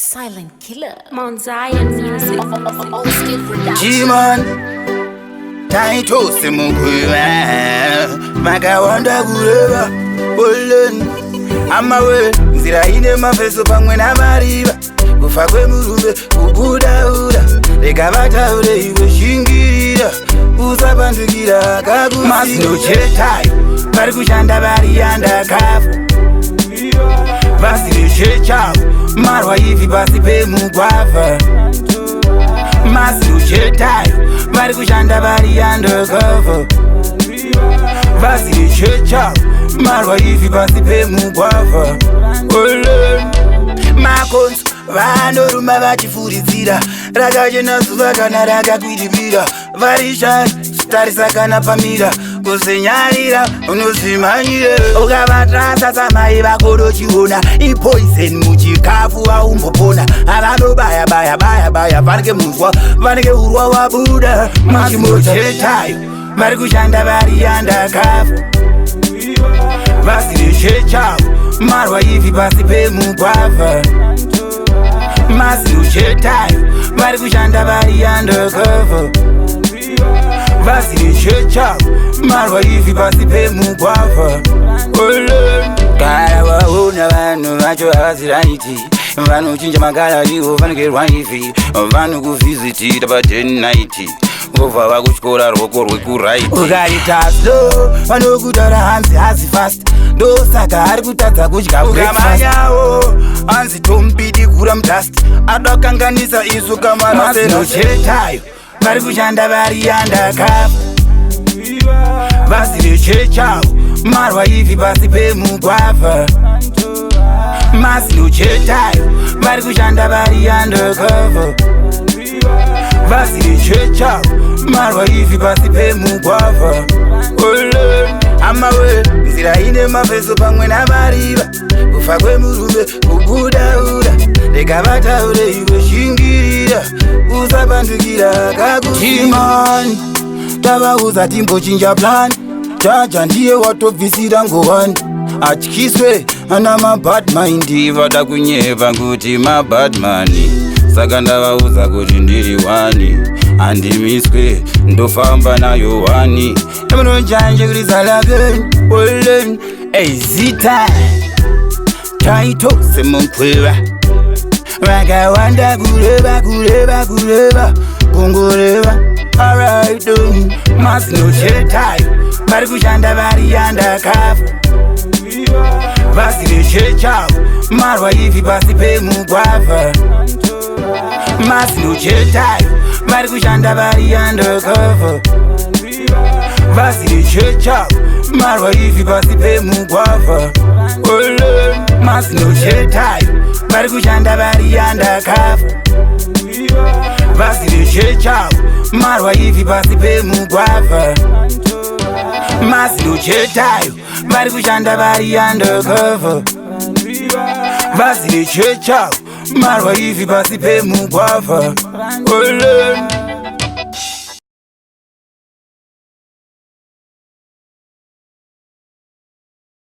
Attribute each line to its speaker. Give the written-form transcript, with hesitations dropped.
Speaker 1: Silent Killer.
Speaker 2: Mount Zion Music.
Speaker 1: Old Skill Production.
Speaker 3: Chimon taitose mukuva makawanda kureva boleni amawe nzira ine mafeso pamwe namariva kufa kwemurume kubudaura rega vataure iwe shingirira usapandukira kakumasinochetayo vari kushanda vari undercover vasi vechechavo marwa ivi pasi pemugwavha masinochetayo vari kushanda vari undercover vasi vechechavo marwa ivi pasi pemugwavha makonzo vanoruma vachifuridzira rakachena zuva kana rakakwidibira varisha tarisa kana pamira kuzinyarira unozimhanyire ukavatasa samai vakorochiona ipoison muchikafu aumbopona avanobaya baya baya baya vanenge munzwa vanenge urwa wabuda machimochetayo vari kushanda vari undercover vasi vechechavo marwa ivi pasi pemugwavha masinochetayo vari kushanda vari undercover vasi vechechavo marwa ivi pasi pemugwavha gara waona vanhu vacho havasi right vanochinja makala ivo vanenge rwaivi vanokuvhizitira pa1090 vobva vakutyora ruoko rwekuright ukaita slow vanokutaura hanzi hazi fast ndosaka ari kutadza kudya ukamanyawo hanzi tomupidigura mudust adakanganisa isu kamarasinochetayo vari kushanda vari undercover vasi vechechavo marwa ivi pasi pemugwavha masinochetayo vari kushanda vari undercover vasi vechechavo marwa ivi pasi pemugwavha amawe nzira ine mafeso pamwe namariva kufa kwemurume kubudaura rega vataure iwe shingirira usapandukira kakuimani tavauza timbochinja plan jaja ndiye watobvisira ngowani atyiswe ana mabad mind vada kunyeva kuti mabadman saka ndavaudza kuti ndiri one handimiswe ndofamba nayo one emunojanje kurizalake olen ezita taito semukweva vakawanda kureva kureva kureva kungoreva alright masinochetayo vari kushanda vari undercover vasi vechechavo marwa ivi pasi pemugwavha masinochetayo vari kushanda vari undercover vasi vechechavo marwa ivi pasi pemugwavha masinochetayo vari kushanda vari undercover vasi vechechavo marwa ivi pasi pemugwavha masinochetayo vari kushanda vari undercover vasi vechechavo marwa ivi pasi pemugwavha Olé.